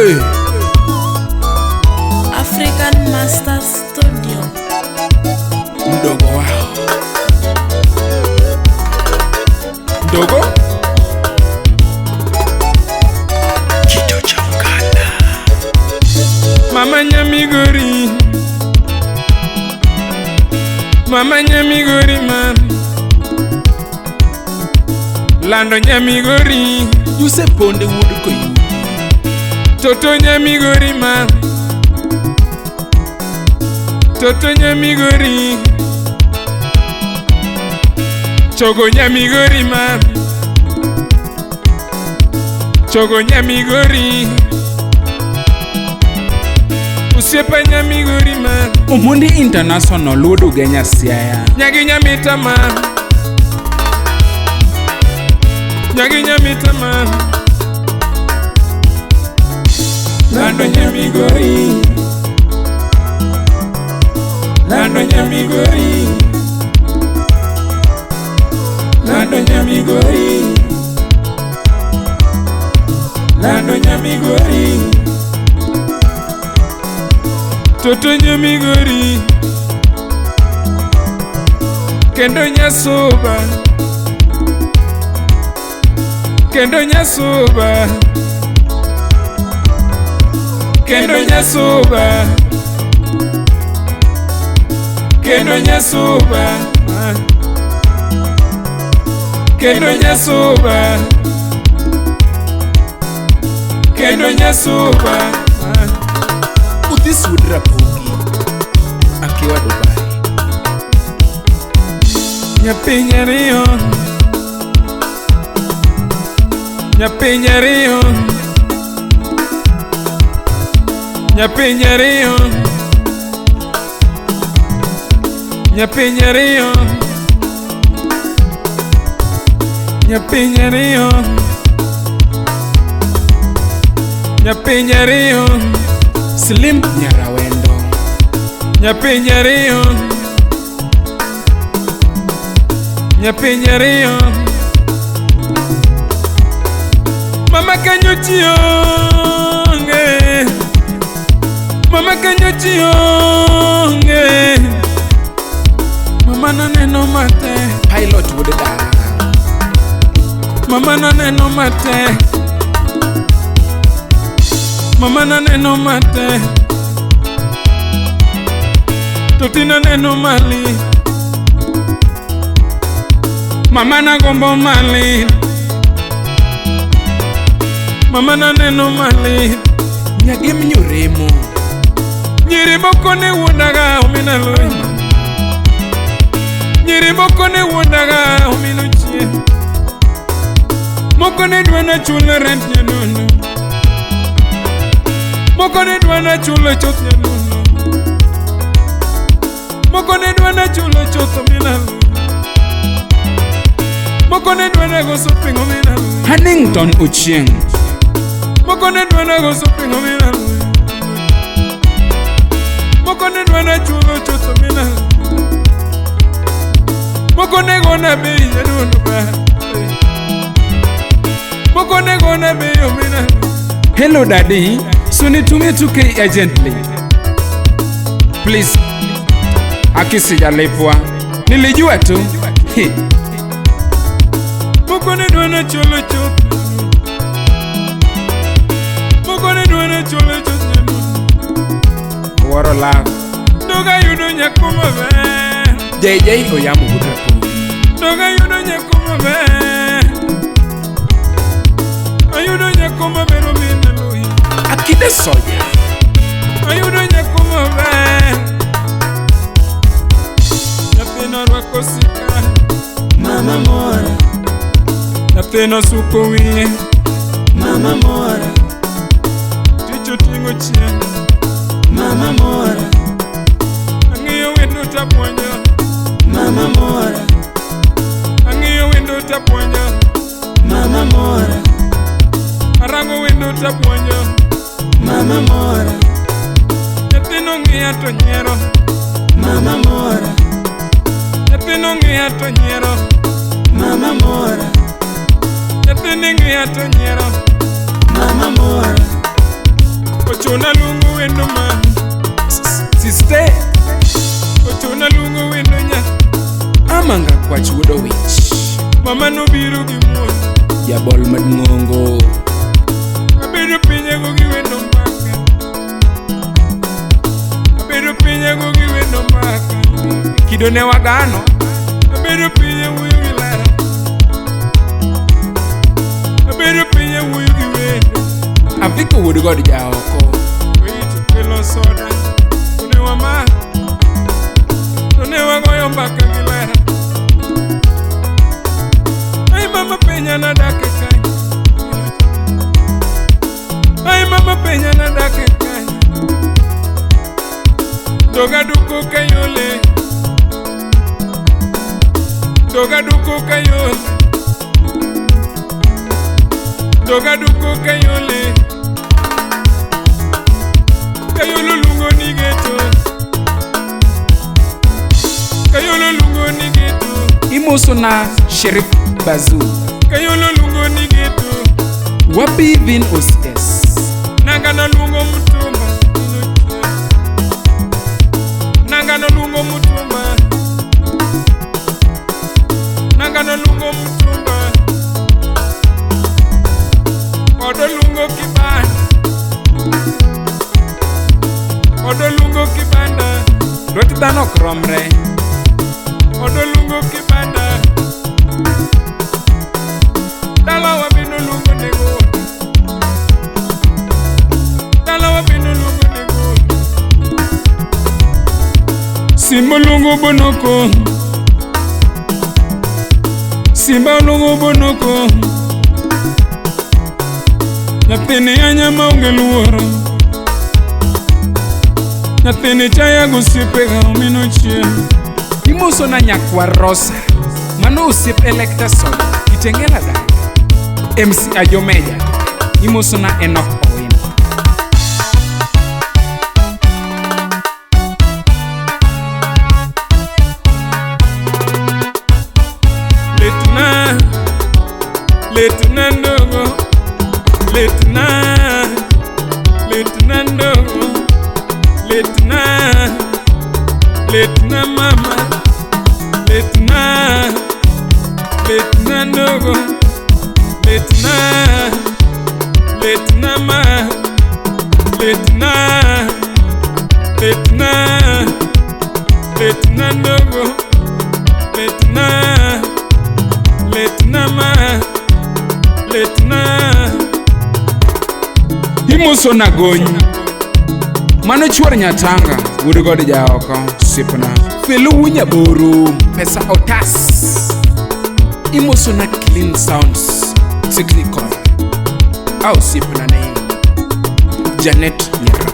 Hey. African Master Studio. Mdogo wao. Mdogo? Kito cha Uganda. Mama Nyamigori. Mama Nyamigori man. Lando Nyamigori. Yuse ponde wuod koyugi. Toto Nyamigori man. Toto Nyamigori. Chogo Nyamigori man. Chogo Nyamigori. Usiepa Nyamigori man. Omondi International wuod Ugenya Siaya. Nyagi Nyamita man. Nyagi Nyamita man. Lando Nyamigori. Lando Nyamigori. Lando Nyamigori. Lando Nyamigori. Toto Nyamigori. Kendo Nyasuba. Kendo Nyasuba. Kendo Nyasuba. Kendo Nyasuba. Kendo Nyasuba. Kendo Nyasuba. Uthis wuod Rapogi akiwa Dubai. Nyapiny ariyo. Nyapiny ariyo. Nyapiny ariyo. Nyapiny ariyo. Nyapiny ariyo. Nyapiny ariyo. Slim Nyarawendo. Nyapiny ariyo. Nyapiny ariyo. Mama kanyo chionge. Mama kanyo chionge. Mama naneno mate. Pilot wuod Dala. Mama naneno mate. Mama naneno mate. Toti naneno mali. Mama nagombo mali. Mama naneno mali. Nyagem Nyoremo. Nyiri moko ne wuondaga omina loyi. Nyiri moko ne wuondaga omino chie. Moko ne dwa na chulo rent nyadundo. Moko ne dwa na chulo chuth nyadundo. Moko ne dwa na chulo chuth omina loyi. Moko ne dwa na go shopping omina loyi. Hannington Ochieng. Moko ne dwa na go shopping omina loyi. Moko ne dwa na chulo chuth omina loyi. Moko ne gona bei nyadundo ba. Moko ne gona bei omina loyi. Hello daddy, so nitumie 2K urgently. Please. Aki sijalipwa. Nilijua tu. Hi. Moko ne dwa na chulo chuth. Moko ne dwa na chulo chuth nyadundo. Wuoro love. Doga yudo nyako maber. JJ Oyamo wuod Rapogi. Doga yudo nyako maber. Ayudo nyako maber omina loyi. Akide Soja. Ayudo nyako maber. Nyathino orwako sika. Mama mora, Nyathino suko wiye. mama mora, Tich oting'o chieng'. mama mora, Ang'iyo wendo tapuonjo. mama mora, Ang'iyo wendo tapuonjo. mama mora, Arango wendo tapuonjo. mama mora, Nyathino ng'iya to nyiero. mama mora, Nyathino ng'iya to nyiero. mama mora, Nyathini ng'iya to nyiero. mama mora. Mama nobiro gi muol. Jabol maduongo. Abedo piny ago gi wendo mbaka. Abedo piny ago gi wendo mbaka. Kido ne wagano. Abedo piny awuoyo gi lara. Abedo piny awuoyo gi wendo. Aviko wuod god jaoko. Wait, kelo soda. To ne wamadho. To ne wagoyo mbaka gi lara. Ai mama penya nadake kanye. Ai mama penya nadake kanye. Doga duko kayole. Doga duko kayole. Doga duko kayole. Kayolo lungo ni geto. Kayolo lungo ni geto. Imoso na Sheriff Bazu. Kayolo lungo ni geto. Wapi Vin OCS. Nanga no lungo mutumba. Nanga no lungo mutumba. Nanga no lungo mutumba. Odo lungo kibanda. Odo lungo kibanda. Lwet dhano ok romre. Odo lungo kibanda. Dala wa bino lungo nego. Dala wa bino lungo nego. Simba lungo bonoko. Simba lungo bonoko. Nyathini anya maonge luoro. Nyathini chaya gosiepega omino chiemo. Imoso na nyakwa Rosa. Mano osiep Electa Soja. Kitengela dala. MC Ajomeja. Imoso na Enoch Owino. Letna, letna ndogo, letna, letna ndogo, letna, letna mama, letna, letna ndogo, letna, letna ma, letna, letna, letna ndogo, letna. Letna ma, letna. Imoso na gony. Mano chuor Nyatanga. Wuod god jaoko. Osiepna. Felu Nyaboro. Pesa otas. Imoso na Clean Sounds Technical. A osiepna ne. Janet Nyaramo.